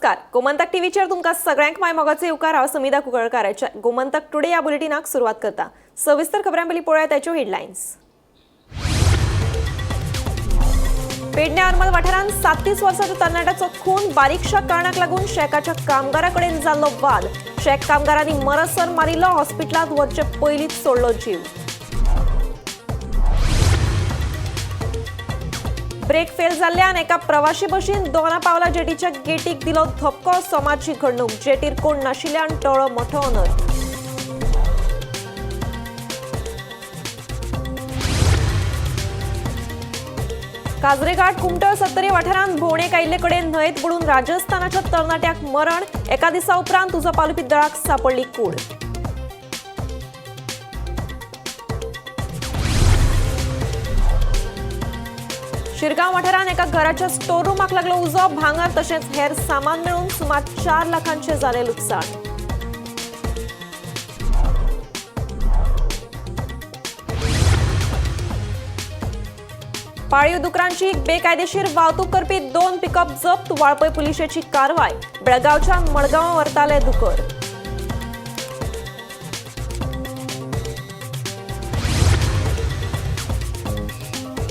नमस्कार, गोमंतक टीव्हीचेर तुमकां सगळ्यांक माय मोगाचो येवकार. हांव समिधा कुंकळकाराच्या गोमंतक टुडे ह्या बुलेटिनाक सुरवात करता. सविस्तर खबरां पयलीं पळोवया ताच्यो हेडलायन्स. पेडणे आरमल वाठारांत 37 वर्साच्या तरणाट्याचो खून. बारीकशा कारणाक लागून शेकाच्या कामगारा कडेन जाल्लो वाद. शेक कामगारांनी मरसर मारिल्लो. हॉस्पिटलांत वचचे पयलींच सोडलो जीव. ब्रेक फेल जाल्ल्यान एका प्रवाशी बशीन दोना पावला जेटीच्या गेटीक दिलो धपको. सोमारची घडणूक. जेटीर कोण नाशिल्ल्यान टळ्ळो मोठो अनर्थ. काजरेघाट कुमटळ सत्तरी वाठारांत भोंवडेक आयिल्ले कडेन न्हंयेत बुडून राजस्थानाच्या तरणाट्याक मरण. एका दिसा उपरांत उजो पालोवपी दळाक सांपडली कूड. शिरगांव वाठारांत एका घराच्या स्टोर रुमाक लागलो उजो. भांगर तशेंच हेर सामान मेळून सुमार 4 लाखांचें जालें लुकसाण. पाळीव दुकरांची बेकायदेशीर वाहतूक करपी 2 पिकअप जप्त. वाळपय पुलिशेची कारवाय. बेळगांवच्या मडगांवां व्हरताले दुकर.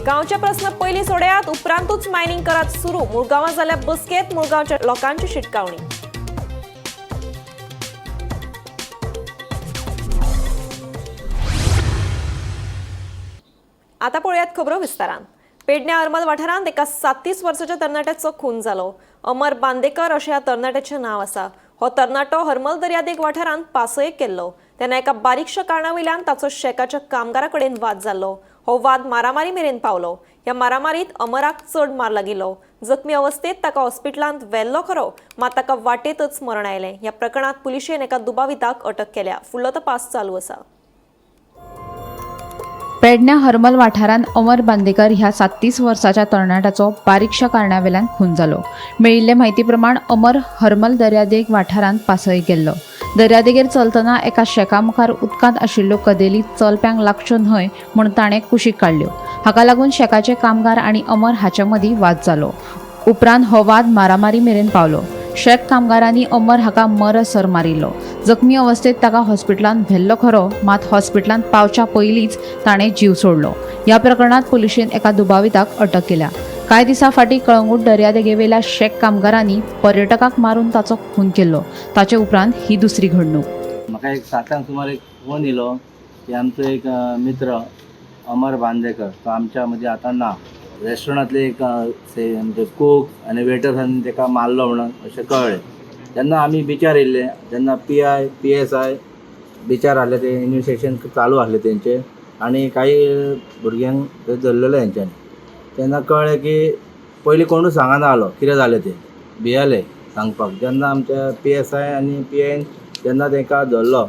गांवचे प्रस्न पयलीं सोडयात, उपरांतूच मायनिंग करात सुरू. मुळगांवां जाल्या बसकेंत मुळगांवच्या लोकांची शिटकावणी. आता पळोवयात खबरो विस्तारान. पेडण्या आरमल वाठारांत एका 37 वर्साच्या तरणाट्याचो खून जालो. अमर बांदेकर अशें ह्या तरणाट्याचें नांव आसा. हो तरणाटो हरमल दर्यादेग वाठारांत पासयेक केल्लो तेन्ना एका बारीकशा कारणा वयल्यान ताचो शेकाच्या कामगारा कडेन वाद जाल्लो. हो वाद मारामारी मेरेन पावलो. ह्या मारामारीत अमराक चड मार लागिल्लो. जखमी अवस्थेत ताका हॉस्पिटलांत व्हेल्लो खरो, मात ताका वाटेतच मरण आयलें. ह्या प्रकरणांत पुलिशेन एका दुबाविताक अटक केल्या. फुडलो तपास चालू आसा. पेडण्या हरमल वाठारांत अमर बांदेकर ह्या 37 वर्साच्या तरणाट्याचो बारीकशा कारणावेल्यान खून जालो. मेळिल्ले म्हायती प्रमाण अमर हरमल दर्यादेग वाठारांत पासय गेल्लो. दर्यादेगेर चलतना एका शेका मुखार उदकांत आशिल्ल्यो कदेली चलप्यांक लागच्यो न्हय म्हूण ताणें कुशीक काडल्यो. हाका लागून शेकाचे कामगार आनी अमर हाचे मदीं वाद जालो. उपरांत हो वाद मारामारी मेरेन पावलो. शेक कामगारांनी अमर हाका मरसर मारिल्लो. जखमी अवस्थेत ताका हॉस्पिटलांत व्हेल्लो खरो, मात हॉस्पिटलांत पावच्या पयलींच ताणें जीव सोडलो. ह्या प्रकरणांत पुलिशेन एका दुबाविताक अटक केल्या. कांय दिसां फाटीं कळंगूट दर्यादेगेवेल्या शेक कामगारांनी पर्यटकाक मारून ताचो खून केल्लो. ताचे उपरांत ही दुसरी घडणूक. म्हाका एक 7 सुमार एक फोन येयलो की आमचो एक मित्र अमर बांदेकर तो आमच्या मदीं आतां ना. रेस्टॉरंटांतले एक आमचे कूक आनी वेटर्सांनी ताका मारलो म्हणून अशें कळ्ळें. तेन्ना आमी बिचार येयल्ले तेन्ना पी I PSI बिचार आहले, ते इन्वेस्टिगेशन चालू आहलें तेंचें आनी काही भुरग्यांक ते धरलेले हेंच्यांनी. तेन्ना कळ्ळें की पयलीं कोणूच सांगना आहलो कितें जालें तें, भियेले सांगपाक. जेन्ना आमच्या PSI आनी PIन जेन्ना तांकां धरलो,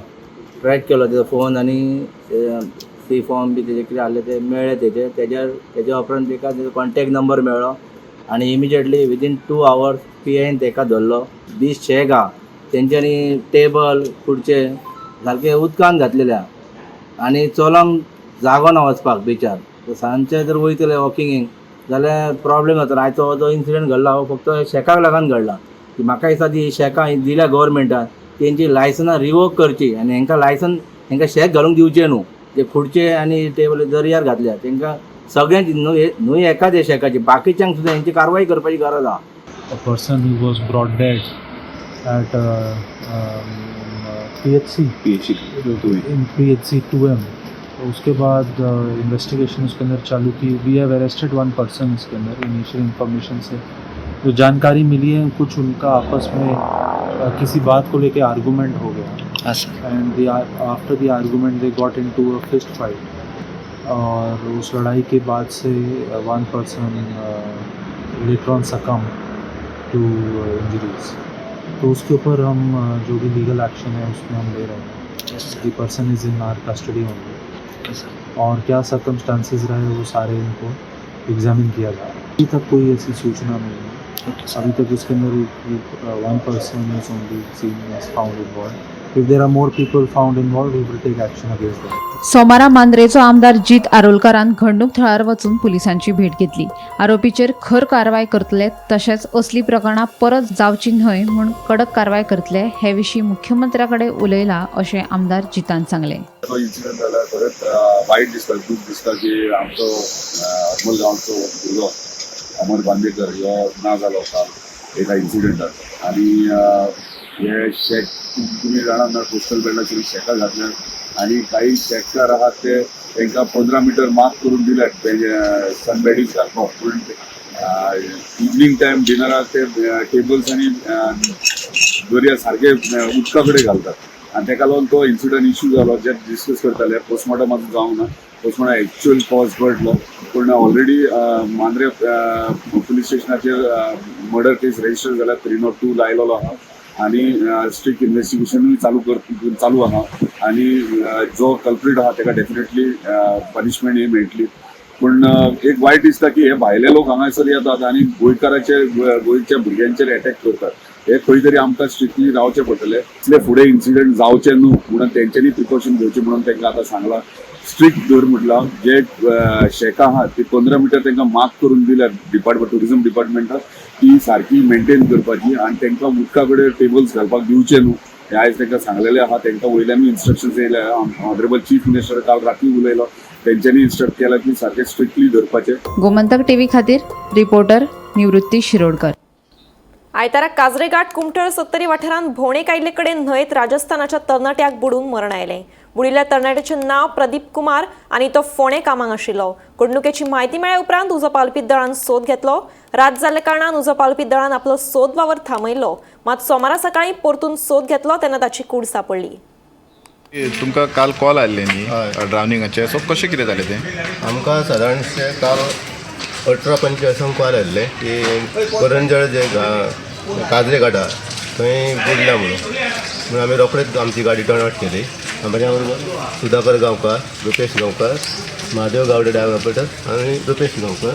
ट्रॅक केलो तेजो फोन आनी सी फॉर्म बी तेजे कितें आहले ते मेळ्ळे तेजे तेज्या उपरांत तेका तेजो कॉन्टेक्ट नंबर मेळ्ळो आनी इमिजिएटली विदीन 2 आवर्स PIन तेका धरलो. 20 शेक आहा तेंच्यांनी टेबल खुर्चे सारके उदकान घातलेले आहा आनी चलोंक जागो ना वचपाक बिचार. सांजचे जर वयतले वॉकिंगेक जाल्यार प्रॉब्लेम जाता. आयचो हो जो इन्सिडंट घडला हो फक्त शेकाक लागून घडला. की म्हाका दिसता ती शेकां ही दिल्या गव्हर्मेंटान तेंची लायसनां रिवोक करची आनी हेंकां लायसन हेंकां शेक घालूंक दिवचें न्हू. जे खुर्चे आनी टेबल दर्यार घातल्या तेंकां सगळ्यांची न्हू न्हू एकाच शेकाची, बाकीच्यांक सुद्दां हेंची कारवाय करपाची गरज आहा. A person who was brought dead at PHC in PHC 2M. उसके बाद इन्वेस्टिगेशन उसके अंदर चालू की. We have arrested 1 person. इसके अंदर इनिशियल इंफॉर्मेशन से जो जानकारी मिली है, कुछ उनका आपस में किसी बात को लेके आर्गूमेंट हो Gaya and after the argument they got into a fist fight. और उस लड़ाई के बाद से 1 person later on succumb to injuries. तो उसके ऊपर हम जो भी लीगल एक्शन है उसमें हम ले रहे हैं. The person is in our custody only. और क्या सर्कमस्टांसेस रहे वो सारे इनको एग्जामिन किया जा रहा है. अभी तक कोई ऐसी सूचना नहीं है. अभी तक उसके अंदर 1 person is only seen as found involve. If there are more people found involved, we will take action against them. सोमारा मांद्रेचो आमदार जीत आरोलकारान घडणूक थळार वचून पुलिसांची भेट घेतली. आरोपीचेर खर कारवाय करतले तशेंच असली प्रकरणां परत जावची न्हय म्हूण कडक कारवाय करतले हे विशीं मुख्यमंत्र्या कडेन उलयला अशें आमदार जितान सांगलें. तो इन्सिडंट जाल्यार खरेंच वायट दिसता, दूख दिसता की आमचो हरमल गांवचो भुरगो अमर बांदेकर हो ना जालो काल एका इन्सिडंटात. आनी हे शेक तुमी जाणात ना, कोस्टल बेल्टाचेर शेकां घातल्यात आनी काही शेककार आहात ते तांकां 15 मिटर माफ करून दिल्यात सनबेडींग घालपाक, पूण इवनींग टायम डिनराक ते टेबल्स आनी दर्या सारके उदका कडेन घालतात आनी ताका लागून तो इन्सिडंट इश्यू जालो. जे डिस्कस करताले, पोस्टमॉर्टम आजून जावंक ना, पोस्टमॉर्टम एक्चुअल कॉज कळटलो. पूण ऑलरेडी मांद्रे पुलीस स्टेशनाचेर मर्डर केस रजिस्टर जाल्या, 302 लायलेलो आहा आनी स्ट्रिक्ट इन्व्हेस्टिगेशनूय चालू आहा आनी जो कल्प्रीट आहा ताका डेफिनेटली पनिशमेंट ही मेळटली. पूण एक वायट दिसता की हे भायले लोक हांगासर येतात आनी गोंयकाराचे, गोंयच्या भुरग्यांचेर एटॅक करतात. हे खंय तरी आमकां स्ट्रिक्टली रावचें पडटलें. इतले फुडें इन्सिडंट जावचे न्हू म्हणून तेंच्यांनी प्रिकॉशन घेवचें म्हणून तांकां आतां सांगलां. स्ट्रिक्ट धर म्हटलां, जे शेकां आहात ती 15 मिटर तांकां मार्क करून दिल्या डिपार्टमेंट, टुरिझम डिपार्टमेंटाक, ती सारकी मेंटेन करपाची आनी तांकां उदका कडेन टेबल्स घालपाक दिवचे न्हू, हे आयज तांकां सांगलेलें आहा. तांकां वयल्यानूय इन्स्ट्रक्शन्स येयले. ऑनरेबल चीफ मिनिस्टर काल राती उलयलो, तेंच्यांनी इन्स्ट्रक्ट केलां की सारकें स्ट्रिक्टली धरपाचें. गोमंतक टीव्ही खातीर रिपोर्टर निवृत्ती शिरोडकर. आयतारा काजरेघाट कुमठळ सत्तरी वाठारांत भोंवडेक आयिल्ले कडेन न्हंयेत राजस्थानाच्या तरणाट्याक बुडून मरण आयलें. बुडिल्ल्या तरणाट्याचें नांव प्रदीप कुमार आनी तो फोंडें कामाक आशिल्लो. घडणुकेची म्हायती मेळ्ळ्या उपरांत उजो पालोवपी दळान सोद घेतलो. रात जाल्ल्या कारणान उजो पालोवपी दळान आपलो सोद वावर थांबयलो. मात सोमारा सकाळीं परतून सोद घेतलो तेन्ना ताची कूड सांपडली. तुमकां काल कॉल आयिल्ले न्ही ड्रावनिंगाचे, सो कशें कितें जालें तें? आमकां सादारणशें काल 18:45 कॉल आयिल्लें की करंजळ जे काजरे घाट आहा थंय बुडला म्हणून. म्हणून आमी रोखडेच आमची गाडी टर्न आवट केली. आमच्या बरोबर सुधाकर गांवकार, रुपेश गांवकार, महादेव गावडे ड्रायव्हर ऑपरेटर आनी रुपेश गांवकर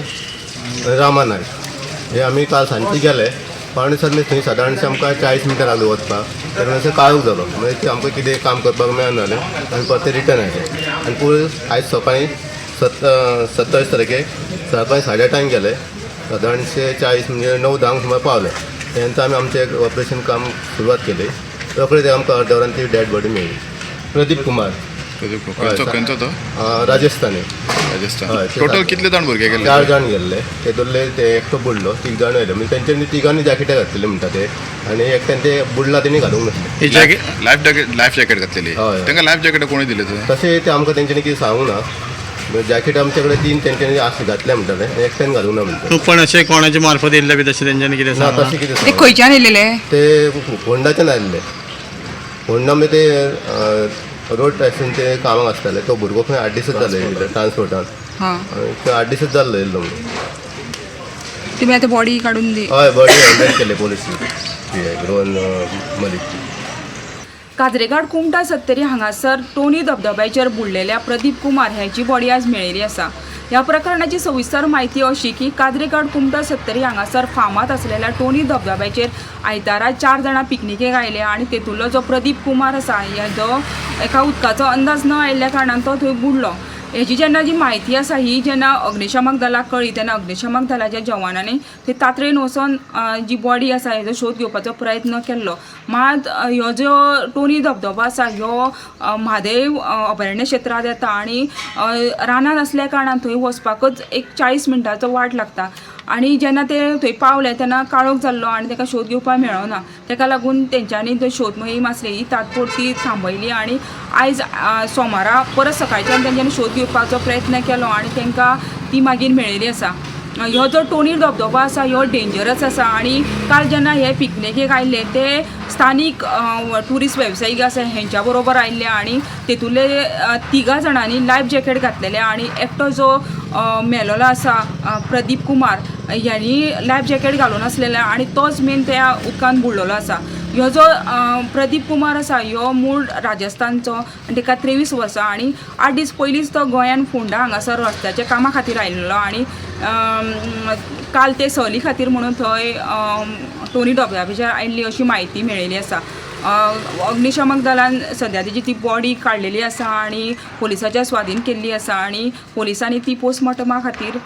आनी रामा नायक हे आमी काल सांजचे गेले. 6:45 थंय सादारणशें आमकां 40 मिनटां लागली वचपाक. तर मातसो काळोख जालो, मागीर ते आमकां कितें काम करपाक मेळना जालें. आमी परते रिटर्न आयले आनी पुरो आयज सकाळीं 27 तारखेक सकाळी 8:30 गेले. सादारणशे 40 म्हणजे 9-10 सुमार पावले. तेन्ना नंतर आमी आमचें ऑपरेशन काम सुरवात केली. रोखडे ते आमकां अर्द्या वरान ती डेड बॉडी मेळ्ळी. प्रदीप कुमार. खंयचो खंयचो तो? राजस्थानी. राजस्थान. हय, ते टोटल सारके. कितले जाण भुरगे गेल्ले? चार जाण गेल्ले. तेतूंतले ते एकटो बुडलो, तीग जाण येयले. म्हणजे तेंच्यांनी तिगांनी जॅकेटां घातलेली म्हणटा ते आनी एकट्यान ते बुडला तेणी घालूंक नासलें. लायफ जॅकेट घातलेली? हय. तांकां लायफ जॅकेट कोणी दिले तुवें? तशें ते आमकां तेंच्यांनी कितें सांगूंक ना. जॅकेट आमचे कडेन तीन तेंच्यांनी आस घातल्या म्हणटाले आनी एकट्यान घालूंक ना म्हणटा. पण अशें कोणाचे मार्फत येयल्ले बी तशें तेंच्यांनी कितें ना, सांगलां? तशें कितें ते सांगूंक ना. खंयच्यान येयलेले? ते होंडाच्यान आयिल्ले. होंडा म्हणजे ते रोड टॅक्सींचे कामाक आसताले. तो भुरगो खंय 8 दिसच जाले येयल्लो ट्रान्सपोर्टान. हां. आनी ते 8 दिसच जाल्लो येयल्लो म्हणून. तुमी आतां बॉडी काडून दी? हय, बॉडी हँडल केले पोलीस रोहन मलिक. काजरेघाट कुमटा सत्तरी हांगासर टोनी धबधब्याचेर बुडलेल्या प्रदीप कुमार ह्याची बॉडी आज मेळिल्ली आसा. ह्या प्रकरणाची सविस्तर म्हायती अशी की काजरेघाट कुमटा सत्तरी हांगासर फामाद आसलेल्या टोनी धबधब्याचेर आयतारा 4 जाणां पिकनिकेक आयले आनी तेतूंतलो जो प्रदीप कुमार आसा ह्याचो एका उदकाचो अंदाज न आयिल्ल्या कारणान तो थंय बुडलो. हेजी जेन्ना जी म्हायती आसा ही जेन्ना अग्निशमक दलाक कळ्ळी तेन्ना अग्निशमक दलाच्या जवानांनी थंय तातडीन वचोन जी बॉडी आसा हेजो शोध घेवपाचो प्रयत्न केल्लो. मात ह्यो जो टोनी धबधबो आसा ह्यो म्हादय अभयारण्य क्षेत्रांत येता आनी रानांत आसल्या कारणान थंय वचपाकच एक 40 मिनटांचो वाट लागता आनी जेन्ना ते थंय पावले तेन्ना काळोख जाल्लो आनी ताका शोध घेवपाक मेळना. ताका लागून तेंच्यांनी थंय शोध मोहीम आसली ही तात्पुरती थांबयली आनी आयज सोमारा परत सकाळच्यान तेंच्यांनी शोध घेवपाचो प्रयत्न केलो आनी तांकां ती मागीर मेळिल्ली आसा. ह्यो जो टोनी धबधबो आसा ह्यो डेंजरस आसा आनी काल जेन्ना हे पिकनिकेक आयिल्ले ते स्थानीक ट्युरिस्ट वेवसायीक आसा हेंच्या बरोबर आयिल्ले आनी तेतूंतले तिगां जाणांनी लायफ जॅकेट घातलेले आनी एकटो जो मेलोलो आसा प्रदीप कुमार ह्यांनी लायफ जॅकेट घालून आसलेले आनी तोच मेन त्या उदकान बुडलेलो आसा. ह्यो जो प्रदीप कुमार आसा ह्यो मूळ राजस्थानचो आनी ताका 23 वर्सां आनी 8 दीस पयलींच तो गोंयान फोंडा हांगासर रस्त्याच्या कामा खातीर आयिल्लो आनी काल ते सहली खातीर म्हणून थंय टोनी धबधब्याचेर आयिल्ली अशी म्हायती मेळिल्ली आसा. अग्निशमक दलान सद्या तेजी ती बॉडी काडलेली आसा आनी पोलिसाच्या स्वाधीन केल्ली आसा आनी पोलिसांनी ती पोस्टमॉर्टमा खातीर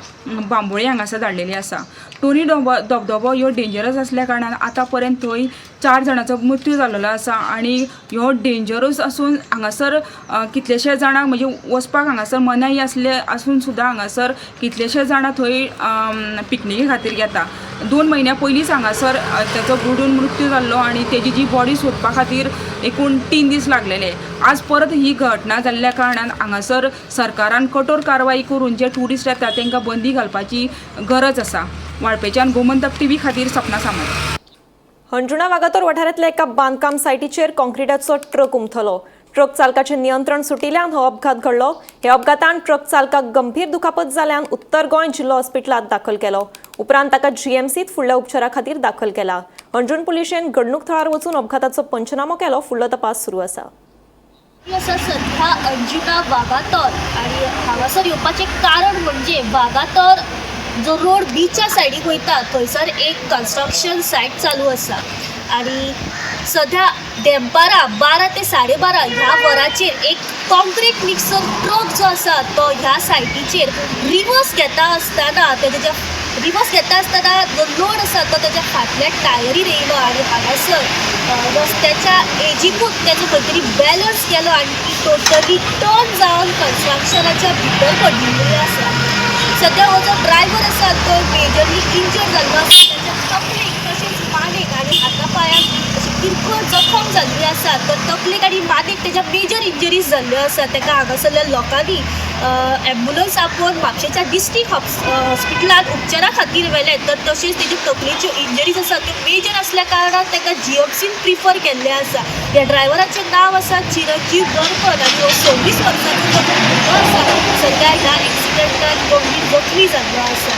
बांबोळे हांगासर धाडलेली आसा. टोनी धबधबो ह्यो डेंजरस आसल्या कारणान आतां पर्यंत थंय 4 जाणांचो मृत्यू जाल्लो आसा आनी ह्यो डेंजरस आसून हांगासर कितलेशे जाणांक म्हणजे वचपाक हांगासर मनाई आसले आसून सुद्दां हांगासर कितलेशे जाणां थंय पिकनिके खातीर येता. 2 म्हयन्या पयलींच हांगासर ताचो बुडून मृत्यू जाल्लो आनी तेजी जी बॉडी सोदपा खातीर एकूण 3 दीस लागलेले. आज परत ही घटना जाल्ल्या कारणान हांगासर सरकारान कठोर कारवाई करून जे ट्युरिस्ट येता तांकां बंदी घालपाची गरज आसा. वाळपेच्यान गोमंतक टीव्ही खातीर सपना सामंत. हणजुणा वागातोर वाठारांतल्या एका बांदकाम सायटीचेर कॉन्क्रिटाचो ट्रक उमथलो. ट्रक चालकाचें नियंत्रण सुटिल्ल्यान हो अपघात घडलो. ह्या अपघातान ट्रक चालकाक गंभीर दुखापत जाल्ल्यान उत्तर गोंय जिल्लो हॉस्पिटलांत दाखल केलो. उपरांत ताका जीएमसीत फुडल्या उपचारा खातीर दाखल केला. हणजूण पुलिशेन घडणूक थळार वचून अपघाताचो पंचनामो केलो. फुडलो तपास सुरू आसा. सध्या अंजुणा वागातोर आनी हांगासर येवपाचें कारण म्हणजे वागातोर जो रोड बिचा सायडीक वयता थंयसर एक कन्स्ट्रक्शन सायट चालू आसा आनी सध्या देंपारा 12 ते 12:30 ह्या वराचेर एक कॉन्क्रीट मिक्सर ट्रक जो आसा तो ह्या सायटीचेर रिवर्स घेता आसतना तेज्या रिवर्स घेता आसतना जो लोड आसा तो तेज्या फाटल्या टायरीर येयलो आनी हांगासर रस्त्याच्या एजीकूच तेजो खंय तरी बॅलन्स गेलो आनी ती टोटली टर्न जावन कन्स्ट्रक्शनाच्या भितर पडिल्ली आसा. सध्या हो जो ड्रायव्हर आसा तो मेजरली इंजर्ड जाल्लो आसा. ताच्या तकलेक तशेंच मानेक आनी हाता पांयांक अशी किरकोळ जखम जाल्ली आसा. तर तकलेक आनी मानेक तेज्या मेजर इंजरीज जाल्ल्यो आसा. ताका हांगासरल्या लोकांनी एम्बुलन्स आपोवन म्हापशेच्या डिस्ट्रिक्ट हॉस्पिटलांत उपचारा खातीर व्हेलें. तर तशेंच तेज्यो तकलेच्यो इंजरीज आसा त्यो मेजर आसल्या कारणान ताका जीएमसीन प्रिफर केल्लें आसा. ह्या ड्रायव्हराचें नांव आसा चिरंजीव बर्मन आनी हो 26 वर्सांचो जो भुरगो आसा सध्या ह्या एक्सिडंटान गंभीर जखमी जाल्लो आसा.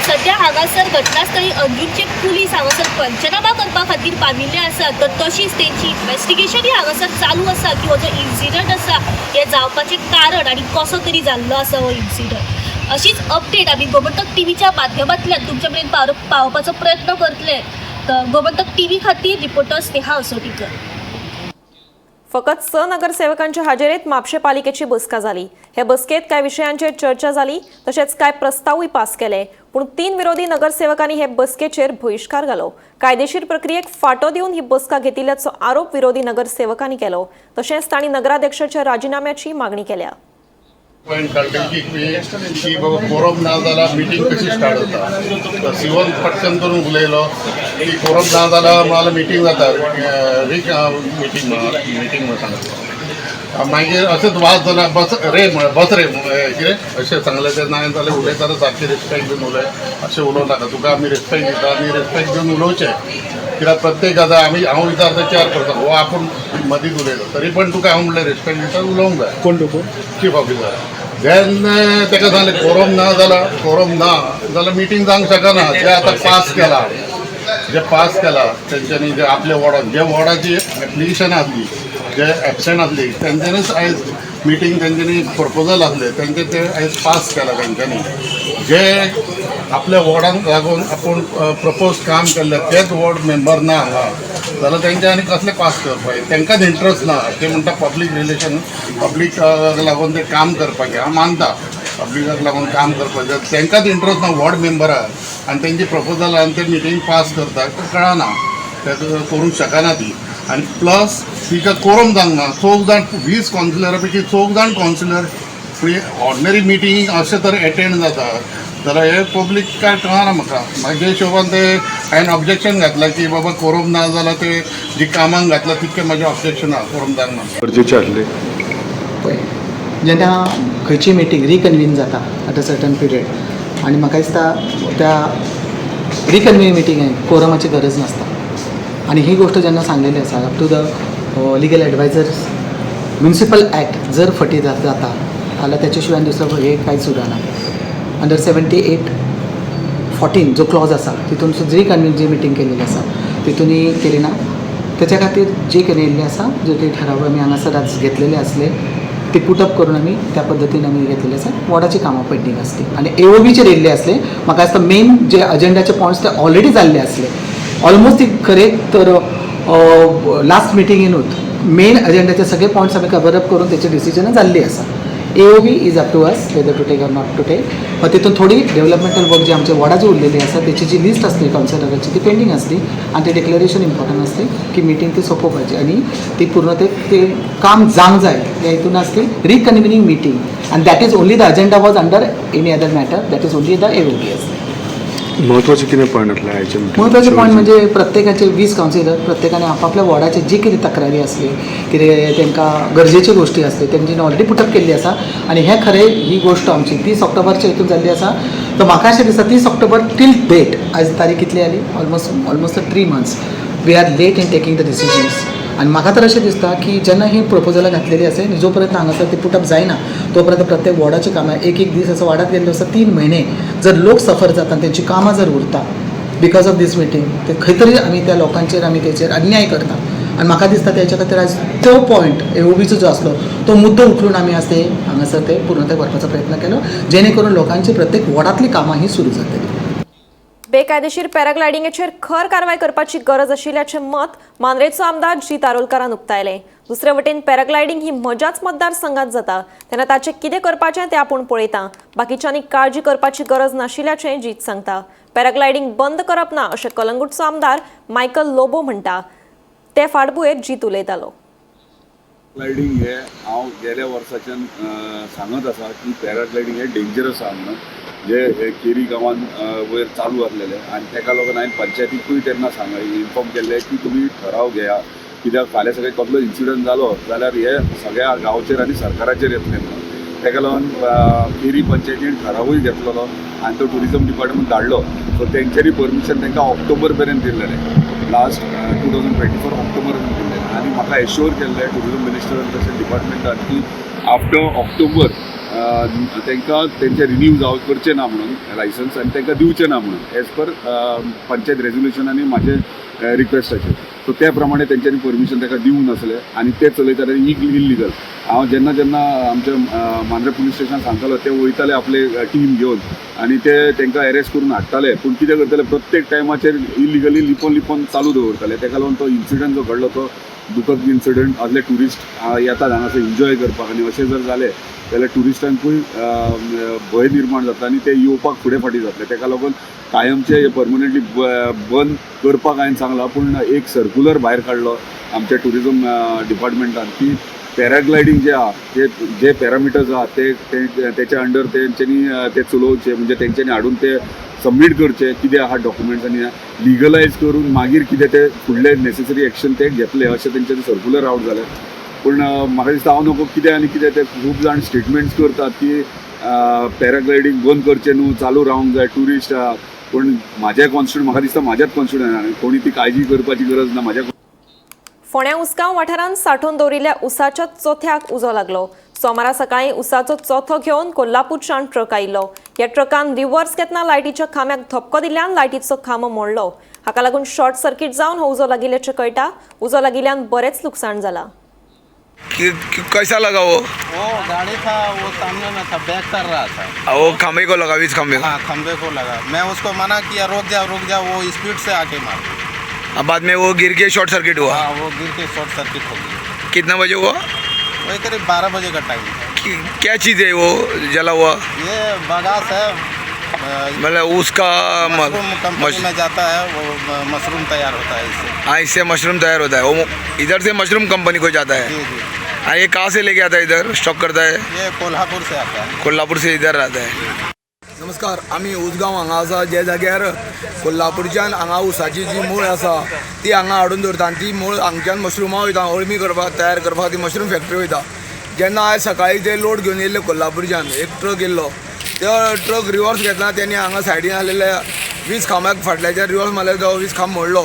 सध्या हांगासर घटनास्थळी अंजुणचे पुलीस हांगासर पंचनामा करपा खातीर पाविल्ले आसा. तर तशीच तेंची इन्वेस्टिगेशनूय हांगासर चालू आसा की हो जो इन्सिडंट आसा हें जावपाचें कारण आनी कसो तरी जाल्लो आसा हो इन्सिडंट. अशीच अपडेट आमी गोमंतक टीव्हीच्या माध्यमांतल्यान तुमच्या मेरेन पावोवपाचो प्रयत्न करतले. तर गोमंतक टीव्ही खातीर रिपोर्टर स्नेहा असोटीकर. फकत 6 नगरसेवकांच्या हाजेरीत म्हापशें पालिकेची बसका जाली. हे बसकेत कांय विशयांचेर चर्चा जाली तशेंच कांय प्रस्तावूय पास केले. पूण 3 विरोधी नगरसेवकांनी हे बसकेचेर बहिश्कार घालो. कायदेशीर प्रक्रियेक फाटो दिवन ही बसका घेतिल्ल्याचो आरोप विरोधी नगरसेवकांनी केलो. तशेंच तांणी नगराध्यक्षाच्या राजिनाम्याची मागणी केल्या. पॉयंट काडली की बाबा कोरम ना जाल्यार मिटींग कशी स्टार्ट जाता. सिवन पटकन करून उलयलो की कोरम ना जाल्यार म्हळ्यार मिटींग जाता मिटींग मिटींग म्हणून सांगता. मागीर अशेंच वाद जाला बस रे म्हळ्यार बस रे कितें अशें सांगलें तें ना जाल्यार उलयतना सारकें रिस्पेक्ट दिवन उलय अशें उलोवं नाका. तुका आमी रिस्पेक्ट दिता आनी रिस्पेक्ट दिवन उलोवचें कित्याक प्रत्येक आतां आमी हांव विचारता 4 पर्सन हो आपूण मदींच उलयलो तरी पण तुका हांव म्हणलें रिस्पेक्ट दिता उलोवंक जाय. कोण तूं? Chief officer. जेन्ना ताका सांगलें कोरम ना जाल्यार कोरम ना जाल्यार मिटींग जावंक शकना. जे आतां पास केला जे पास केला तेंच्यांनी जे आपल्या वॉर्डान जे वॉर्डाची एप्लिकेशन आसली जे एबसेंट आसली तेंच्यांनीच आयज मिटींग तेंच्यांनी प्रपोजल आसले तेंचे ते आयज पास केला तेंच्यांनी. जे आपल्या वॉर्डांक लागून आपूण प्रपोज काम केल्लें तेच वॉर्ड मेंबर ना हांगा जाल्यार तेंच्या आनी कसलें पास करपाचें तांकांच इंट्रस्ट ना. ते म्हणटा पब्लीक रिलेशन पब्लीक लागून ते काम करपाचें. हांव मानता पब्लिकाक लागून काम करपाचें तांकांच इंट्रस्ट ना वॉर्ड मेंबराक आनी तेंची प्रपोजल आनी ते मिटींग पास करता कळना ते करूंक शकना ती. आनी प्लस तिका कोरम जावंक ना. 4 जाण 20 कावन्सिलरा पैकी 4 जाण कावन्सिलर ऑर्डिनरी मिटींग अशें तर एटेंड जाता जाल्यार हे पब्लीक काय कळना म्हाका. म्हाजे हिशोबान ते हांवें ऑब्जेक्शन घातलां की बाबा कोरम ना जाल्यार ते जी कामाक घातलां तितकें म्हाजें ऑब्जेक्शन आहा कोरम जावंक ना. गरजेचें आसलें पळय जेन्ना खंयची मिटींग रिकन्वीन जाता एट अ सर्टन पिरियड आनी म्हाका दिसता त्या रिकन्वीन मिटिंगेक कोरमाची गरज नासता. आनी ही गोश्ट जेन्ना सांगलेली आसा up to the legal advisers municipal act जर फटी जाता जाल्यार त्याच्या शिवाय दुसरो हे कांयच उरना. अंडर 78(14) जो क्लॉज आसा तितून सुद्दां रिकन्वीन जी मिटींग केलेली आसा तितूनय केली ना. तेच्या खातीर जे कितें येयल्लें आसा जे ते ठराव आमी हांगासर आज घेतलेले आसले ते पुटअप करून आमी त्या पद्दतीन आमी घेतलेले आसा. वॉर्डाची कामां पेंडींग आसली आनी एओबीचेर येयल्ले आसले. म्हाका दिसता मेन जे अजेंडाचे पॉयंट्स ते ऑलरेडी जाल्ले आसले ऑलमोस्ट. ती खरें तर लास्ट मिटिंगेनूच मेन एजेंडाचे सगळे पॉयंट्स आमी कवर अप करून तेचे डिसिजनां जाल्ली आसा. AOB is up to us whether to take or not to take. पण तितून थोडी डेव्हलपमेंटल वर्क जी आमच्या वॉर्डाची उरलेली आसा तेची जी लिस्ट आसली कावन्सिलराची ती पेंडींग आसली आनी ते डिक्लेरेशन इम्पॉर्टंट आसली की मिटींग ती सोंपोवपाची आनी ती पूर्ण ते ते काम जावंक जाय ह्या हितून आसली रिकन्विनींग मिटींग आनी that is only the agenda was under any other matter, that is only the AOB आसली. महत्वाचे कितें पॉयंट आसले आयच्या मिटिंगेत? महत्वाचे पॉयंट म्हणजे प्रत्येकाचे 20 कावन्सिलर प्रत्येकाने आपापल्या वॉर्डाचे जी कितें तक्रारी आसली, कितें तांकां गरजेच्यो गोश्टी आसल्यो तेंच्यांनी ऑलरेडी पुटअप केल्ली आसा. आनी हें खरें ही गोश्ट आमची 30 ऑक्टोबरच्या हितून जाल्ली आसा. तर म्हाका अशें दिसता 30 ऑक्टोबर टील डेट आयज तारीख कितली आली, almost 3 months we are late in taking the decisions. आनी म्हाका तर अशें दिसता की जेन्ना ही प्रपोजलां घातलेली आसा आनी जो पर्यंत हांगासर ती पुटअप जायना तो पर्यंत प्रत्येक वॉर्डाची कामां एक एक दीस असो वाडत गेल्लो आसा. 3 म्हयने जर लोक सफर जाता आनी तेंची कामां जर उरता because of these meeting, ते खंय तरी आमी त्या लोकांचेर आमी तेचेर अन्याय करता. आनी म्हाका दिसता तेच्या खातीर आयज तो पॉयंट एओबीचो जो आसलो तो मुद्दो उखलून आमी आज ते हांगासर ते पूर्णत्वाक व्हरपाचो प्रयत्न केलो, जेणे करून लोकांची प्रत्येक वॉर्डांतली कामां ही सुरू जातली. बेकायदेशीर पॅराग्लायडिंगेचेर खर कारवाय करपाची गरज आशिल्ल्याचें मत मांद्रेचो आमदार जीत आरोलकारान उक्तायलें. दुसरे वटेन पॅराग्लायडिंग ही म्हज्याच मतदारसंघात जाता तेन्ना ताचें कितें करपाचें तें आपूण पळयता, बाकीच्यांनी काळजी करपाची गरज नाशिल्ल्याचें जीत सांगता. पॅराग्लायडिंग बंद करप ना अशें कलंगूटचो आमदार मायकल लोबो म्हणटा. ते फाटभुंयेर जीत उलयतालो. पॅराग्लायडींग हे हांव गेल्या वर्साच्यान सांगत आसा की पॅराग्लायडींग हे डेंजरस आहा म्हणून, जे हे केरी गांवान वयर चालू आसलेले आनी तेका लागून हांवें पंचायतीकूय तेन्ना सांग इन्फॉर्म केल्लें की तुमी ठराव घेया, कित्याक फाल्यां सगळें कसलो इन्सिडंट जालो जाल्यार हे सगळ्या गांवचेर आनी सरकाराचेर येतलें म्हणून. तेका लागून केरी पंचायतीन ठरावूय घेतलेलो आनी तो ट्युरिजम डिपार्टमेंट धाडलो. सो तेंच्यांनी परमिशन तांकां ऑक्टोबर मेरेन दिल्लेलें, लास्ट 2024 ऑक्टोबर मेरेन दिल्लेलें. आनी म्हाका एश्योर केल्लें ट्युरिजम मिनिस्टरान तशें डिपार्टमेंटान की आफ्टर ऑक्टोबर तांकां तेंचें रिन्यू जावं करचें ना म्हणून लायसन्स आनी तांकां दिवचें ना म्हणून एज पर पंचायत रेजोल्युशन आनी म्हाजे रिक्वेस्टाचेर. सो त्या प्रमाणे तेंच्यांनी परमिशन ताका दिवंक नासलें आनी ते चलयताले इलिगल. हांव जेन्ना जेन्ना आमच्या मांद्रे पुलीस स्टेशनान सांगतालो ते वयताले आपले टीम घेवन आनी ते तांकां एरेस्ट करून हाडटाले, पूण कितें करताले प्रत्येक टायमाचेर इलिगली लिपोवन लिपोवन चालू दवरताले. ताका लागून तो इन्सिडंट जो घडलो तो दुखद इन्सिडंट. आदले ट्युरिस्ट येतात हांगासर एन्जॉय करपाक आनी अशें जर जालें जाल्यार ट्युरिस्टांकूय भंय निर्माण जाता आनी ते येवपाक फुडें फाटीं जातले. ताका लागून कायमचें परमनंटली बंद करपाक हांवें सांगलां, पूण एक सर्कुलर भायर काडलो आमच्या ट्युरिजम डिपार्टमेंटान की पॅराग्लायडींग जे आहा ते जे पॅरामिटर्स आहा ते तेच्या अंडर तेंच्यांनी ते चलोवचे, म्हणजे तेंच्यांनी हाडून ते सबमीट करचे कितें आहा डॉक्युमेंट्स आनी लिगलायज करून मागीर कितें ते फुडले नेसेसरी एक्शन ते घेतले अशें तेंच्यांनी सर्कुलर आवट जालें. पूण म्हाका दिसता हांव नको कितें आनी कितें ते खूब जाण स्टेटमेंट्स करतात की पॅराग्लायडींग बंद करचें न्हू, चालू रावंक जाय, ट्युरिस्ट आहा. पूण म्हाज्या कॉन्स्टिट्युएंट म्हाका दिसता म्हाज्याच कॉन्स्टिट्युएंट कोणी ती काळजी करपाची गरज ना. म्हाज्या फोंड्या उसगांव वाठारांत सांठोवन दवरिल्ल्या उसाच्या चोथ्याक उजो लागलो. सोमारा सकाळीं उसाचो चोथो घेवन कोल्हापूरच्यान ट्रक आयिल्लो. ह्या ट्रकान रिव्हर्स घेतना लायटीच्या खांब्याक धपको दिल्ल्यान लायटीचो खांबो मोडलो. हाका लागून शॉर्ट सर्किट जावन हो उजो लागिल्ल्याचें कळटा. उजो लागिल्ल्यान बरेंच लुकसाण जालां. कैसा लगा वो? वो गाड़ी था, वो सामने में था, बैक कर रहा था। वो खंबे को लगा, बीच खंबे को? हाँ, खंबे को लगा। मैं उसको मना किया रुक जा रुक जा, वो स्पीड से आके मार। अब बाद में वो गिर के शॉर्ट सर्किट हुआ? हाँ, वो गिर के शॉर्ट सर्किट हो गया। कितना बजे हुआ? वही करीब 12 बजे का टाइम था। क्या चीज़ है वो जला हुआ? ये बगास है, मतलब उसका मशरूम कंपनी में जाता है, वो मशरूम तैयार होता है इससे। हाँ, इससे मशरूम तैयार होता है। वो इधर से मशरूम कंपनी को जाता है। जी जी। हाँ, ये कहाँ से लेके आता है इधर स्टॉक करता है? ये कोल्हापुर से आता है। कोल्हापुर से इधर आता है। नमस्कार, आमी उसगांव हांगा आसा, जे जाग्यार कोल्हापूरच्यान हांगा ऊसाची जी मूळ आसा ती हांगा हाडून दवरता आनी ती मूळ हांगच्यान मशरुमां वयता, अळमी करपाक तयार करपाक ती मशरूम फॅक्टरी वयता. जेन्ना आयज सकाळीं ते लोड घेवन येयल्ले कोल्हापूरच्यान एक ट्रक येयल्लो, तो ट्रक रिवर्स घेतना तेणी हांगा सायडीन आसलेल्या वीज खांब्याक फाटल्याच्यान रिवर्स मारले, तो वीज खांब मोडलो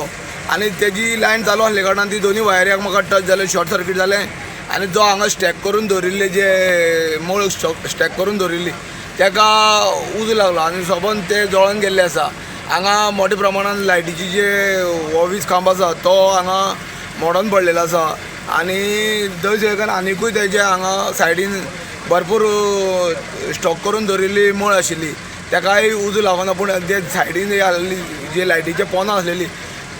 आनी तेजी लायन चालू आसले कारणान ती दोनूय वायरी एकमेकाक टच जाले, शॉर्ट सर्कीट जालें आनी जो हांगा स्टॅक करून दवरिल्ले जे मूळ स्टॅक करून दवरिल्ली तेका उजो लागलो आनी सोबन ते जळोन गेल्ले आसा. हांगा मोठ्या प्रमाणान लायटीची जे हो वीज खांब आसा तो हांगा मोडोन पडलेलो आसा आनी दर आनिकूय तेजे हांगा सायडीन भरपूर स्टॉक करून दवरिल्ली मूळ आशिल्ली तेकाय उजो लागना, पूण जे सायडीन आसलेली जे लायटीचे पोंदां आसलेली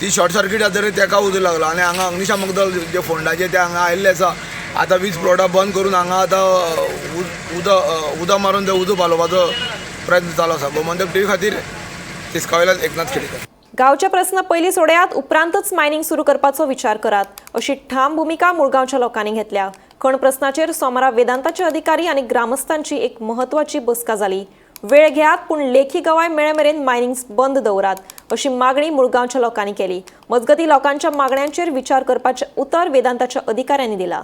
ती शॉर्ट सर्कीट जातकीर तेका उजो लागलो आनी हांगा अग्निशामक दल जे फोंडाचे ते हांगा आयिल्ले आसा. आतां वीज पुरवठा बंद करून हांगा आतां उदक मारून ते उजो पालोवपाचो प्रयत्न चालू आसा. गोमंतक टीव्ही खातीर तिस्कावयल्यान एकनाथ खेडेकर. गांवचे प्रस्न पयलीं सोडयात, उपरांतच मायनिंग सुरू करपाचो विचार करात अशी ठाम भुमिका मुळगांवच्या लोकांनी घेतल्या. खण प्रस्नाचेर सोमारा वेदांताचे अधिकारी आनी ग्रामस्थांची एक महत्वाची बसका जाली. वेळ घेयात पूण लेखी गवाय मेळे मेरेन मायनिंग बंद दवरात अशी मागणी मुळगांवच्या लोकांनी केली. मजगतीं लोकांच्या मागण्यांचेर विचार करपाचें उतर वेदांताच्या अधिकाऱ्यांनी दिला.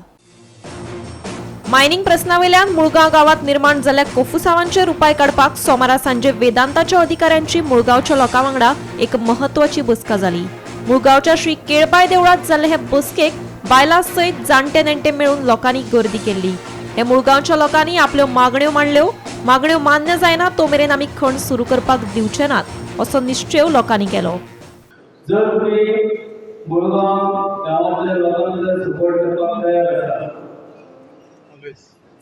मायनिंग प्रस्नावेल्यान मुळगांव गांवात निर्माण जाल्ल्या कोफुसावांचेर उपाय काडपाक सोमारा सांजे वेदांताच्या अधिकाऱ्यांची मुळगांवच्या लोकां वांगडा एक महत्वाची बसका जाली. मुळगांवच्या श्री केळबाय देवळांत जाल्ले हे बसकेक बायलां सयत जाणटे नेणटे मेळून लोकांनी गर्दी केल्ली. हे मुळगांवच्या लोकांनी आपल्यो मागण्यो मांडल्यो. मागण्यो मान्य जायना तो मेरेन आमी खण सुरू करपाक दिवचे नात असो निश्चेव लोकांनी केलो. जर तुमी मुळगांव गांवांतल्या लोकांक जर सपोर्ट करपाक तयार आसा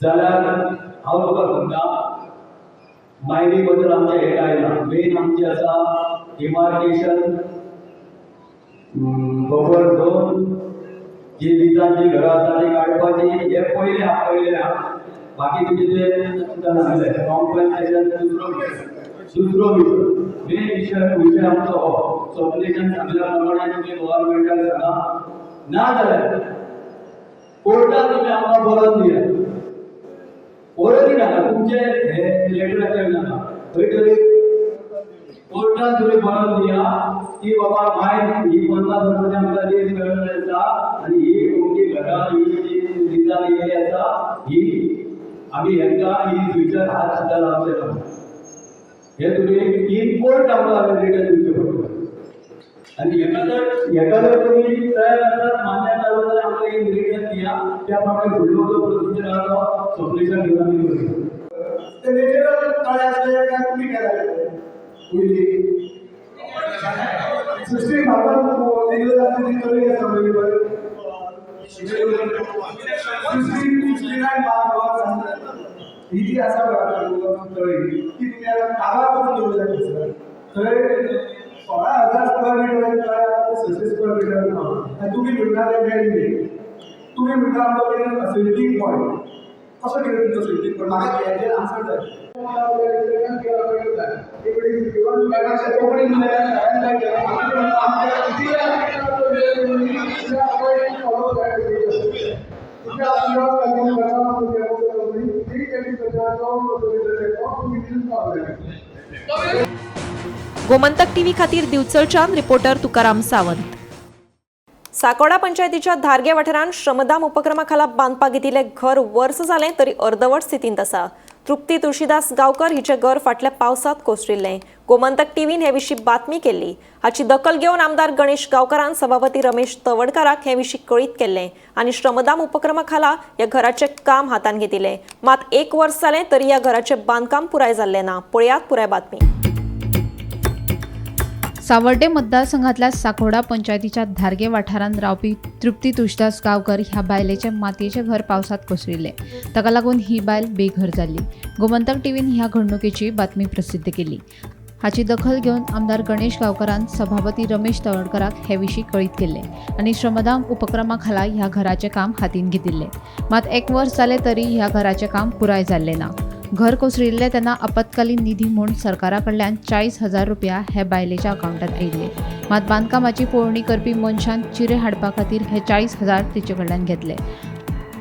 जाल्यार हांव तुका सांगता, मायनी बद्दल आमचें हें कांय ना. मेन आमचें आसा डिमार्केशन, बफर झोन, जी लिजांची घरां आसा ती काडपाची, हें पयलें पयलें. बाकी तुजें तें तुका सांगलें कॉम्पन्सेशन दुसरो विशय. मेन विशय आमचो हो सोपलेशन सांगल्या प्रमाणे तुमी गव्हर्मेंटाक सांगा, ना जाल्यार कोर्टान तुमी आमकां बरोवन दिया. ओरली नाका तुमचे हे लेटराचेर नाका, खंय तरी कोर्टान तुमी बरोवन दिया की बाबा मायन ही 50 वर्सांची आमकां लीज मेळिल्ली आसा आनी ही तुमची घरां ही जी लिजान येयल्ली आसा ही आमी हेंकां इन फ्युचर हात सुद्दां लावचे ना. हे तुमी इन कोर्ट आमकां रिटर्न दिवचें पडटलें. आनी हेका जर तुमी तयार आसात मान्य जालो जाल्यार आमकां एक रिटर्न दिया, त्या प्रमाणे फुडलो जो प्रोसिजर आहा तो सोपलेशन घेवन आमी करुया. ते नेचरल तळे असले काय तुम्ही काय झाले पयली सृष्टी म्हाका दिल्ली आसा ती तळी आसा अवेलेबल 69 ही जी आसा तळी ती तुमी आतां काबार करून दवरल्या थंयसर. थंय 16,000 स्क्वेअर मिटर तळे आसा, 600 स्क्वेअर मिटर ना. आनी तुमी म्हणटा तें मेळ्ळी, तुमी म्हणटा आमकां कितें सिल्टींग पॉयंट, कसो कितें तुमचो सिल्टींग पॉयंट, म्हाका हेजेर आन्सर जाय. गोमंतक टीव्ही खातीर दिवचलच्यान रिपोर्टर तुकाराम सावंत. साकोडा पंचायतीच्या धारगे वाठारांत श्रमदान उपक्रमा खाला बांदपाक घेतिल्लें घर वर्स जालें तरी अर्दवट स्थितींत आसा. तृप्ती तुळशीदास गांवकर हिचें घर फाटल्या पावसांत कोसळिल्लें. गोमंतक टीव्हीन हे विशीं बातमी केल्ली. हाची दखल घेवन आमदार गणेश गांवकरान सभापती रमेश तवडकाराक हे विशीं कळीत केल्लें आनी श्रमदान उपक्रमा खाला ह्या घराचें काम हातांत घेतिल्लें. मात एक वर्स जालें तरी ह्या घराचें बांदकाम पुराय जाल्लें ना. पळयात पुराय बातमी. सावर्डे मतदारसंघातल्या साकोडा पंचायतीच्या धारगे वाठारांत रावपी तृप्ती तुळशीदास गांवकर ह्या बायलेचें मातयेचें घर पावसांत कोसळिल्लें. ताका लागून ही बायल बेघर जाल्ली. गोमंतक टीव्हीन ह्या घडणुकेची बातमी प्रसिद्ध केली. हाची दखल घेवन आमदार गणेश गांवकरान सभापती रमेश तवडकराक हे विशीं कळीत केल्लें आनी श्रमदान उपक्रमा खाला ह्या घराचें काम हातीन घेतिल्लें. मात एक वर्स जालें तरी ह्या घराचें काम पुराय जाल्लें ना. घर कोसळिल्लें तेन्ना आपत्कालीन निधी म्हूण सरकारा कडल्यान 40,000 रुपया हे बायलेच्या अकावंटात आयिल्ले. मात बांदकामाची पळोवणी करपी मनशान चिरे हाडपा खातीर हे 40,000 तिचे कडल्यान घेतले.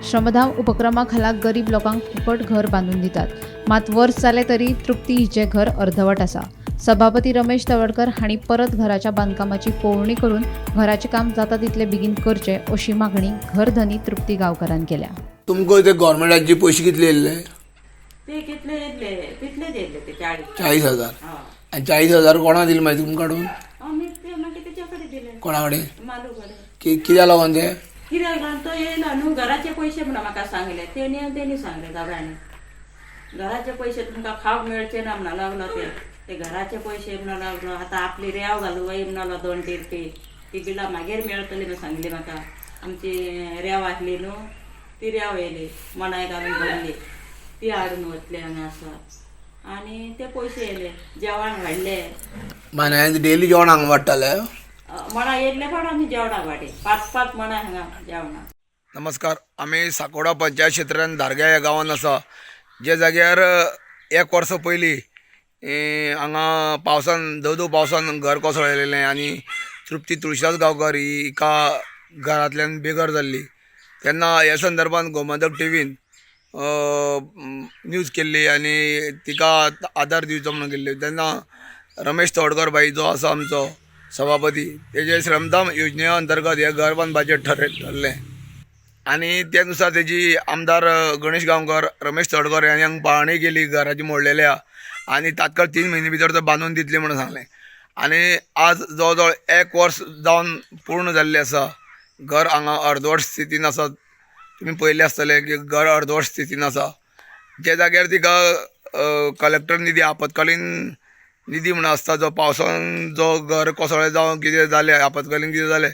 श्रमदान उपक्रमा खाला गरीब लोकांक फुकट घर बांदून दितात. मात वर्स जालें तरी तृप्ती हिचें घर अर्दवट आसा. सभापती रमेश तवडकर हांणी परत घराच्या बांदकामाची पळोवणी करून घराचें काम जाता तितले बेगीन करचें अशी मागणी घरधनी तृप्ती गांवकरान केल्या. तुमकां ते गव्हर्मेंटाचे पयशे कितले येयल्ले? ते कितले येतले तितले येयले ते 40,000. आनी 40,000 कोणा दिले मागीर तुमकां काडून? आमी ते मागीर तेच्या कडेन दिले. कोणा कडेन? मालू कडेन. कित्याक लागून ते? कित्याक लागून तो येयलो न्हू घराचे पयशे म्हणून म्हाका सांगले तेणी आनी तेणी सांगले दोगांनी घराचे पयशे तुमकां खावंक मेळचे ना म्हणून लागलो. ते घराचे पयशे म्हणून लागलो. आतां आपली रेंव घालूं वय म्हणलो 2 टिरपी ती बिलां मागीर मेळटली म्हणून सांगली म्हाका. आमची रेंव आसली न्हू ती रेंव येयली मणाय घालून भरली ती हाडून वतले हांगा आसा आनी ते पयशे येयले जेवण वाडले. मानायान डेली जेवण हांगा वाडटाले? मणां येयल्ले फावट आमी जेवणाक वाटे पांच पांच मणां हांगा जेवणाक. नमस्कार, आमी साकोडा पंचायत क्षेत्रान धारग्या ह्या गांवांत आसा, जे जाग्यार एक वर्सा पयलीं हांगा पावसान धो पावसान घर कोसळलेलें आनी तृप्ती तुळशास गांवकर ही हिका घरांतल्यान बेघर जाल्ली. तेन्ना ह्या संदर्भान गोमंतक टिवीन न्यूज केल्ली आनी तिका आदार दिवचो म्हणून केल्ली. तेन्ना रमेश तवडकर भाई जो आसा आमचो सभापती, तेजे श्रमदान योजने अंतर्गत हें घर बांदपाचें ठरलें आनी त्या नुसार तेजी आमदार गणेश गांवकर, रमेश तवडकर हांणी हांगा पाळणी केली घराची मोडलेल्या आनी तात्काळ 3 म्हयने भितर तो बांदून दितले म्हणून सांगलें. आनी आज जवळ जवळ एक वर्स जावन पूर्ण जाल्लें आसा. घर हांगा अर्दवट स्थितीन आसा. तुमी पळयल्लें आसतलें की घर अर्दवट स्थितीन आसा. ज्या जाग्यार तिका कलेक्टर निधी, आपत्कालीन निधी म्हणून आसता, जो पावसान जो घर कोसळ्ळें जावं कितें जालें, आपत्कालीन कितें जालें,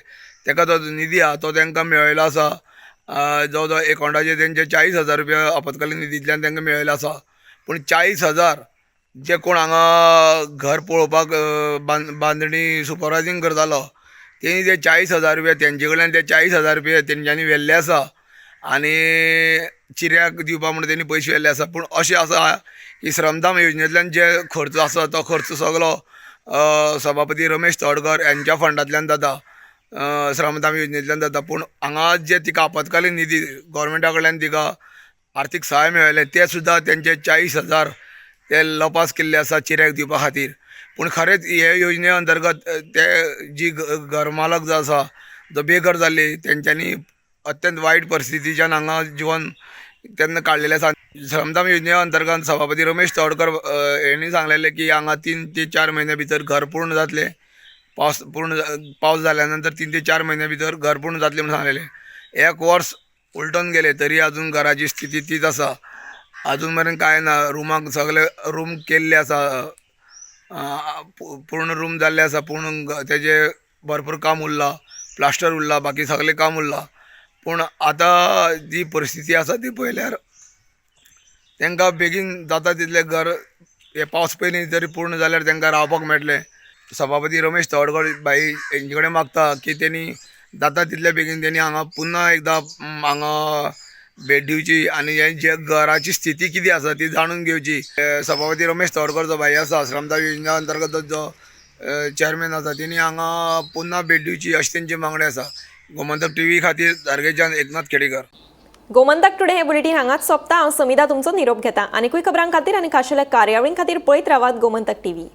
तेका जो निधी आहा तो तांकां मेळयलो आसा. जवळ जवळ एकावंटाचेर तेंचे 40,000 रुपया आपत्कालीन निधींतल्यान तांकां मेळयलो आसा. पूण 40,000 जे कोण हांगा घर पळोवपाक बांदणी सुपरवायजींग करतालो तेणी ते 40,000 रुपया तेंचे कडल्यान ते 40,000 रुपया तेंच्यांनी व्हेल्ले आसा आनी चिऱ्याक दिवपा म्हणून तेणी पयशे व्हेल्ले आसा. पूण अशें आसा की श्रमदान योजनेंतल्यान जे खर्च आसा तो खर्च सगलो सभापती रमेश तवडकर हेंच्या फंडांतल्यान जाता, श्रमदान योजनेंतल्यान जाता. पूण हांगा जे तिका आपत्कालीन निधी गोवोरमेंटा कडल्यान तिका आर्थीक सहाय मेळ्ळें ते सुद्दां तेंचे 40,000 ते लपास केल्ले आसा चिऱ्याक दिवपा खातीर. पूण खरेंच हे योजने अंतर्गत ते जी घर मालक जो आसा जो बेघर जाल्ली तेंच्यांनी अत्यंत वायट परिस्थितीच्यान हांगा जिवन तेन्ना काडलेलें आसा. श्रमदान योजने अंतर्गत सभापती रमेश तवडकर हेणी सांगलेलें की हांगा 3 ते 4 म्हयन्या भितर घर पूर्ण जातलें, पावस जाल्या नंतर 3 ते 4 म्हयन्या भितर घर पूर्ण जातलें म्हणून सांगलेलें. एक वर्स उलटून गेलें तरी अजून घराची स्थिती तीच आसा. अजून मेरेन कांय ना. रुमाक सगळे रूम केल्ले आसा, पूर्ण रूम जाल्ले आसा, पूण तेजे भरपूर काम उरलां, प्लास्टर उरलां, बाकी सगळें काम उरलां. पूण आतां जी परिस्थिती आसा ती पळयल्यार तांकां बेगीन जाता तितलें घर हे पावस पयलीं जरी पूर्ण जाल्यार तांकां रावपाक मेळटलें. सभापती रमेश तवडकर भाई हेंचे कडेन मागता की तेणी जाता तितले बेगीन तेणी हांगा पुन्हा एकदां हांगा भेट दिवची आनी हे जे घराची स्थिती कितें आसा ती जाणून घेवची. सभापती रमेश तवडकर जो भाई आसा, श्रमदान योजना अंतर्गत जो चेअरमॅन आसा, तेणी हांगा पुन्हा भेट दिवची अशी तेंची मागणी आसा. गोमंतक टीव्ही खातीर धारगेच्यान एकनाथ खेडेकर. गोमंतक टुडे हे बुलेटीन हांगाच सोंपता. हांव समिधा तुमचो निरोप घेता. आनीकूय खबरां खातीर आनी खाशेल्या कार्यावळीं खातीर पळयत रावात गोमंतक टीव्ही.